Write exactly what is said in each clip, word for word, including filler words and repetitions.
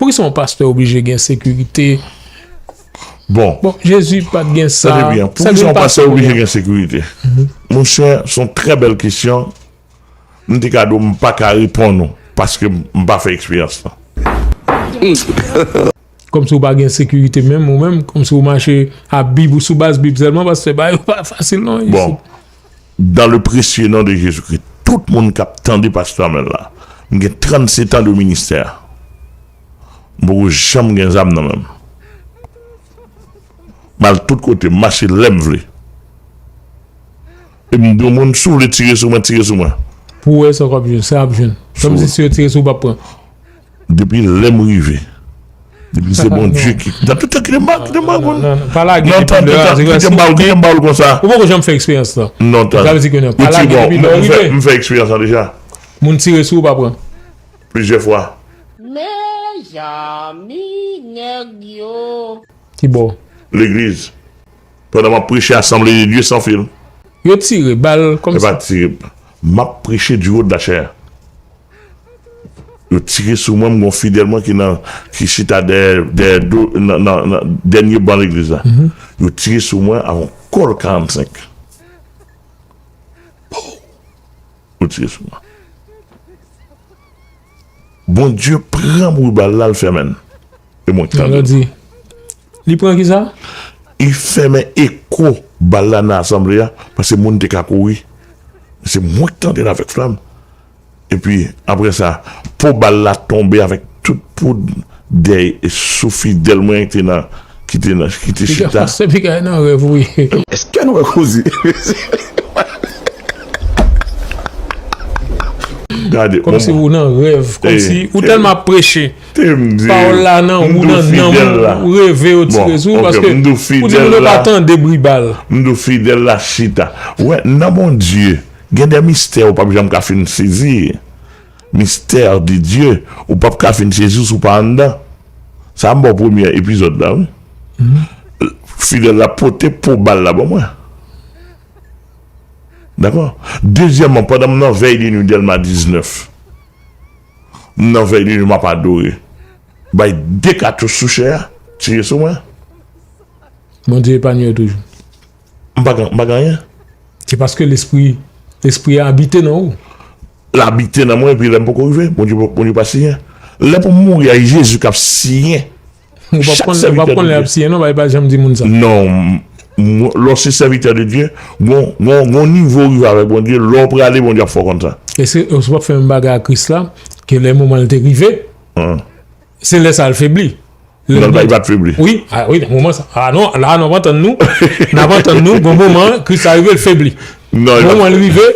Poukisa yon pastè oblije gen sekirite? Bon, Bon, Jezi pa t gen sa. Tande byen, Sa poukisa gen yon pastè pastè oblije gen. Gen sekirite? Monchè, se yon trè bèl kesyon. M te ka di w m pa ka reponn ou, paske m pa fè eksperyans lan. Kòmsi ou pa gen sekirite menm, ou menm, kòmsi ou mache a Bib, ou sou baz Bib sèlman, paske bagay yo pa fasil non. Bon, dans le précieux nom de Jésus-Christ, tout moun k ap tande pastè Amèl la, m gen trannsetan de ministè. M poko janm gen zam nan men m. M al tout kote, m mache lè m vle. E m di yon moun, si w vle tire sou mwen, tire sou mwen. Pou wè sa w ap jwenn, sa ap jwenn. Kòmsi si yo tire sou ou, w p ap pran. Depi lè m rive, depi se Bondye ki. Nan tout tan, kite m ba, kite m ba moun. Non, non, pa lage depi lè a, se Kite m ba, kite m ba l konsa. Ou poko janm fè eksperyans lan. Non, tan. Sa vle di ke non, pa lage depi lè w rive. M fè eksperyans lan deja. Moun tire sou ou, w pa pran. Plizyè fwa. Mezanmi, nèg yo. Ki bò? Legliz. Pandan m ap preche Assemblée de Dieu sans fil. Yo tire bal E kòmsi. Pa tire. M ap preche du haut de la chair. Yo tire sou mwen, m gon fidèl mwen ki nan, ki chita dèyè, dèyè do, nan, nan, nan dènye ban legliz la. Yo tire sou mwen avè yon Colt karannsenk. Yo tire sou mwen. Bondye pran bri bal la, l fèmen l. E mwen ki tande. Li pran kisa? Li fèmen eko bal la nan asanble a, paske moun te ka kouri. Se mwen ki tande l avèk flanm. Epi, apre sa, po bal la tonbe avèk tout poud dèy e sou fidèl mwen ki te nan, ki te nan, ki te chita. Pastè Pika nan rèv, wi. Èske nou wè koze? Gade, Kòmsi ou nan rèv, kòmsi ou tèlman ap preche. Pawòl la nan ou, nan nanm ou, ou reve yo tire sou ou, paske ou di moun yo pa tande bri bal. M di w fidèl la chita. Wè, nan Bondye, gen de mistè ou p ap janm ka fin sezi. Mystère de Dieu, ou p ap ka fin sezi si w pa anndan. Sa m ba w premye epizòd la, wi. Fidèl la pote po bal la ban mwen. Dakò? Dezyèmman, pandan m nan vèy de nwi Dèlma diznèf, m nan vèy de nwi, m ap adore. Bay de katouch sou chè a, tire sou mwen. Bondye epanye w toujou. M pa gen, m pa gen anyen. Se paske lespri, lespri a abite nan ou. L abite nan mwen, epi lè m poko rive, Bondye, Bondye pa siyen. Lè pou m mouri a, e Jezi k ap siyen. Ou p ap konn, ou p ap konn lè y ap siyen non, bagay pa janm di moun sa. Non, m, lè w se sèvitè de Dye, gon, gon, gon nivo w rive avèk Bondye, lè w prale, Bondye ap fè w konn sa. E se, ou p ap fè menm bagay a Kris la, ke lè moman l te rive, se lè sa l febli. Non, l pa t febli. Wi, a, wi, nan moman sa. A non, la, n ap antann nou. N ap antann nou, gon moman, Kris la rive, l febli. Gon moman, l rive,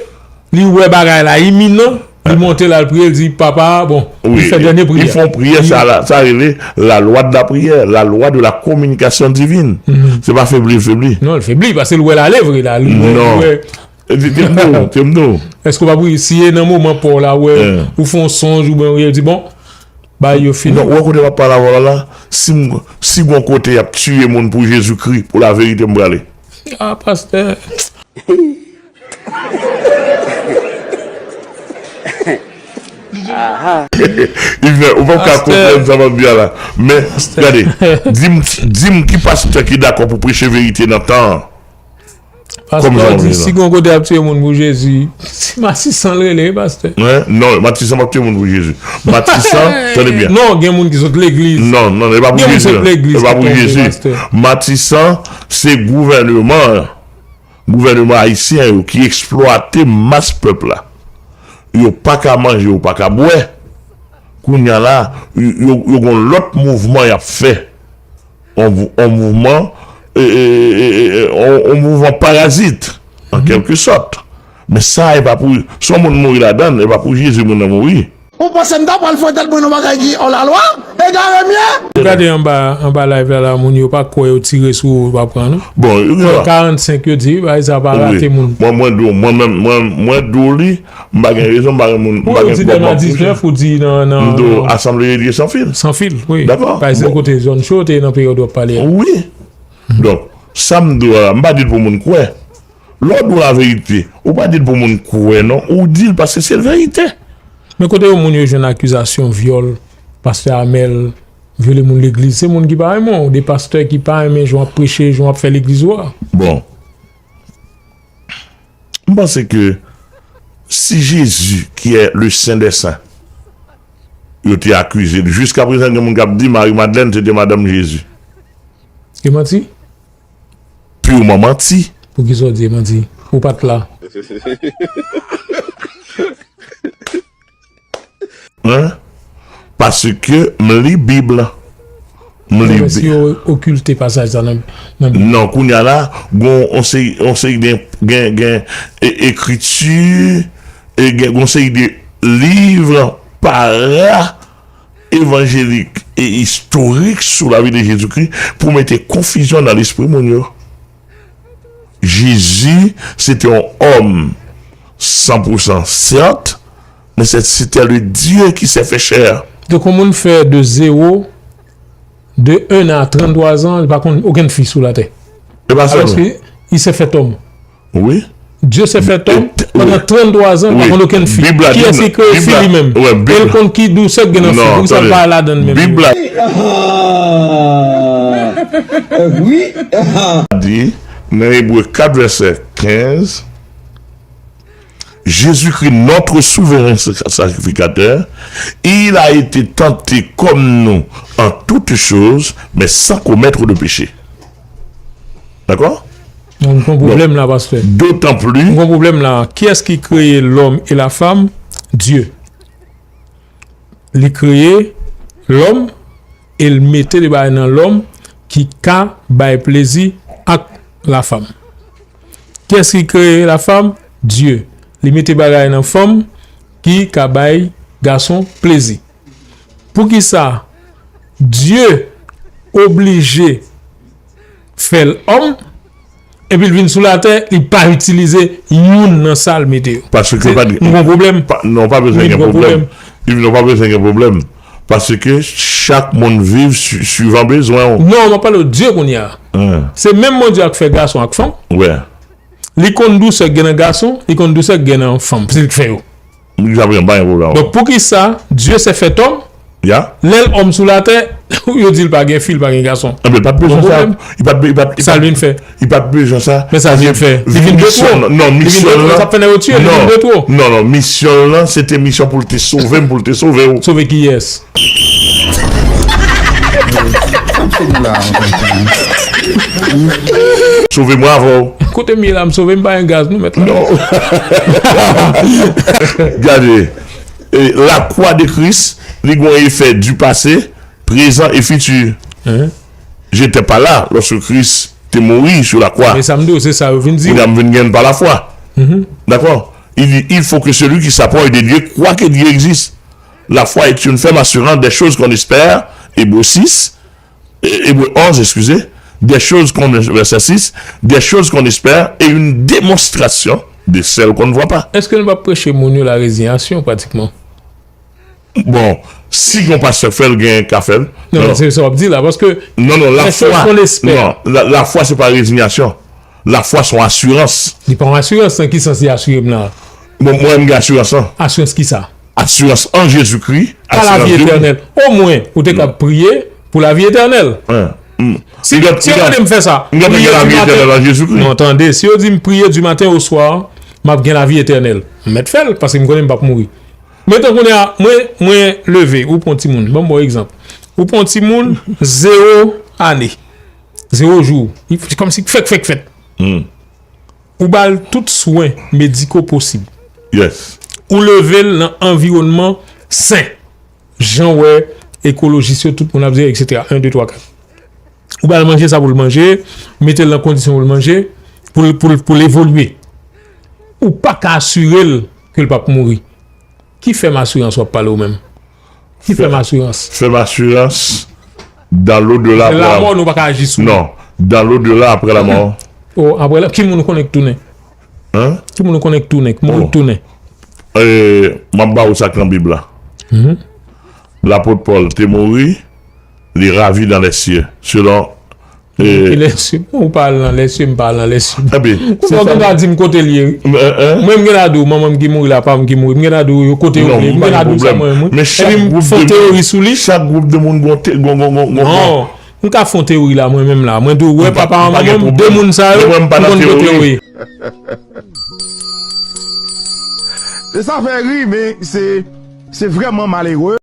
li wè bagay la iminan, li monte la, l priye, l di, Papa, bon, li fè dènye priyè. Li fè yon priyè, sa la, sa rele la loi de la prière, la loi de la communication divine. Se pa febli, l febli. Non, l febli, paske l wè l ale vre la. Li wè, li wè. Te m di w, te m di w. Èske w pa priye? Si e nan moman pa w la, wè, ou fè yon sonj, oubyen ou di, bon, bagay yo fini. Non, ou wè kote m ap pale avè w la, si m, si gon kote y ap tiye moun pou Jezikri, pou laverite, m prale. Ah, pastè. Ou p ap ka konprann sa m ap di a la. Men, gade, di m, di m ki pastè ki dakò pou preche verite nan tan an. Pastè di, si gon kote ap tiye moun pou Jezi, se Matisan l rele, wi, pastè. Non, Matisan p ap tiye moun pou Jezi. Matisan, tande byen. Non, gen moun ki sot legliz. Non, non, e pa pou Jezi. E pa pou Jezi. Matisan, se gouvènman an. Gouvènman ayisyen yo ki eksplwate mas pèp la. Yo pa ka manje, yo pa ka bwè. Kounye a la, yo, yo gon lòt mouvman y ap fè. On, on mouvman, e, e, e, e, e, on, on mouvman parazit, an kèlke sòt. Men sa, e pa pou, si yon moun mouri ladan l, e pa pou Jezi moun nan mouri. Ou panse m ta pral fè tèt mwen nan bagay ki hors la loi? Egare m ye? Ou gade anba, anba live la, la, moun yo pa kwè yo tire sou ou, yo pa pran, non. Bon, yo gen dwa. Kòl karannsenk yo di, bagay sa pa rate moun. Mwen, mwen di w, mwen menm, mwen, mwen di w li, m pa gen rezon, m pa gen moun, m pa gen kòb m ap pouse. Pou yo di Dèlma diznèf, ou di nan, nan. M di w, Assemblée de Dieu sans fil. Sans fil, wi. Dakò? Paske se kote zòn cho te nan peryòd w ap pale a. Wi. Donk, sa m di w la, m pa di l pou moun kwè. Lè w di w laverite, ou pa di l pou moun kwè, non. Ou di l paske se verite. Men kote yo moun yo jwenn akizasyon vyòl, pastè Amèl, Vyole moun legliz, se moun ki pa renmen w, de pastè ki pa renmen jan w ap preche, jan w ap fè legliz ou a. Bon. M panse ke si Jezi, ki è le Sen dè Sen, yo te akize l, jiskaprezan gen moun k ap di Mari Madlèn se te madanm Jezi. E manti? Pirman manti. Poukisa w di e manti? Ou pa t la. Hein? Paske m li Bib la. M li Bib. Èske yo okilte pasaj sa nan nan Bib? Non, kounye a la, gon on seri, on seri gen, gen, gen e- ekriti, e gen gon seri de liv para evanjelik e istorik sou lavi de Jezikri pou mete konfizyon nan lespri moun yo. Jezi se te yon òm san pou san, sèt, men se se te le Dieu qui s'est fait chair. Donk, yon moun fè de zéro, de un à trannntwa zan, li pa konn okenn fi sou latè. E pa Alors sèlman. que il s'est fait homme. Wi. Dieu s'est fait homme Et- pendant oui. trannntwa zan, pa Oui. konn okenn fi. Bib la di Kiyès nou- ki kreye Bib fi la- li menm? wè, Bib E l la- konn ki dousè k gen nan fi? Non, Poukisa l tande. pa al ladan l menm? Bib la Wi. di nan Ebre kat vèsè kenz, Jésus-Christ, notre souverain sacrificateur, il a été tenté comme nous en toutes choses, mais sans commettre de péché. D'accord? Donk, nou gen pwoblèm la, pastè. D'autant plus, Nou gen pwoblèm la. Kiyès ki kreye lòm e lafanm? Dye. Li kreye lòm e l mete de bagay nan lòm ki ka bay plezi ak lafanm. Kiyès ki kreye lafanm? Dye. Li mete bagay nan fanm ki ka bay gason plezi. Poukisa Dye oblije fè l òm, epi l vin sou latè, li pa itilize youn nan sa l mete yo? Paske pa gen- Nou gen pwoblèm. Pa- non, pa bezwen Wi, gen nou gen pwoblèm. Pwoblèm. Non, pa bezwen gen pwoblèm. Paske chak moun viv su- suivan bezwen ou. Non, m ap pale w Dye kounye a. Hein. Se menm Bondye a k fè gason ak fanm. Ouais. Li konn dousè k gen nan gason, li konn dousè k gen nan fanm. Se li k fè yo. Li pa gen pwoblèm. Donk, poukisa Dieu s'est fait homme? Ya. Lè l òm sou latè, yo di l pa gen fi, l pa gen gason. Anben, li pa t bezwen sa. Pwoblèm. Li pa t, li pa t, Sa l vin fè? Li pa t bezwen sa. Men sa l vin fè? Li vin de Misyon twò. l, non, Li vin misyon de l twò. lan. Sa fè nan yo tiye, li vin de twò. Non, non, misyon l lan, se te misyon pou l te sove m, pou l te sove w. Sove kiyès? Sove mwen avè w. Kote m ye la, m sove, m pa gen gaz, nou mèt la. Non. Gade, e, la croix de Christ, li gen yon efè du passé, présent et futur. Hein? J'étais pas là lorsque Christ te mouri sur la croix. Men sa m di w, se sa yo vin di. Kounye a m vin gen pa la foi. D'accord? Il dit, il faut que celui qui s'approche de Dieu croit que Dieu existe. La foi est une ferme assurance des choses qu'on espère, Hébreux six, Hébreux onze, excusez, des choses qu'on, verset six, des choses qu'on espère et une démonstration de celles qu'on ne voit pas. Èske nou p ap preche moun yo la rezinyasyon, pratikman? Bon, si yon pastè fè l, gen ka fè l. Non, non, se sa w ap di la, paske Non, non, la les choses foi. Qu'on espère. Non, la, la foi, se pa rezinyasyon. La foi, se yon asirans. Li pa yon asirans nan ki sans li asire m nan. Bon, mwen, m gen asirans lan. Asirans ki sa? Asirans an Jezikri. Pa lavi etènèl. Omwen, ou te kab priye pou lavi etènèl. Si, si yo mande m fè sa, M gen lavi etènèl an Jezikri. Non, tande, si yo di m priye du matin au soir, m ap gen lavi etènèl. M mèt fè l, paske m konnen m p ap mouri. Men tankou kounye a, mwen, mwen leve, ou pran timoun, ban m ba w egzanp. Ou pran timoun, zewo ane, zewo jou. Li kòmsi fèk, fèk, fèt. Ou ba l tout swen mediko posib. Yes. Ou leve l nan anviwònman sen. Jan w wè ekolojis yo, tout moun ap di, et cetera. En, de, twa, kat. Ou ba l manje sa pou l manje, mete l nan kondisyon pou l manje, pou l, pou l, pou l evolye. Ou pa ka asire l ke l p ap mouri. Ki fèm asirans w ap pale w menm? Ki fèm asirans? Fèm asirans, dans l'au-delà, après la Lanmò, nou pa ka aji sou li. Non, dans l'au-delà, après la mort. Oh, apre la, ki moun ou konnen k tounen? Hein? Ki moun ou konnen k tounen, k mouri, Oh. k tounen? Euh, m ap ba ou sa k nan Bib la. Lapot Pòl te mouri, li ravi dans les cieux, selon Kilè sye m? Ou pa al nan lè sye m, pa al nan lè sye m. Ou gen dwa di m kote l ye, wi. Mwen, m gen dwa di w manman m ki mouri la, papa m ki mouri. M gen dwa di w yo kote yo ye. M gen dwa di w sa mwen menm, wi. Epi m fè yon teyori sou li. Chak gwoup de moun gon, gon, gon, gon, gon. Non. M ka fè yon teyori la, mwen menm la. Mwen di w, wè papa a manman m, de moun sa yo, m konn kote yo ye. E sa fè ri, men se, se vrèman malere.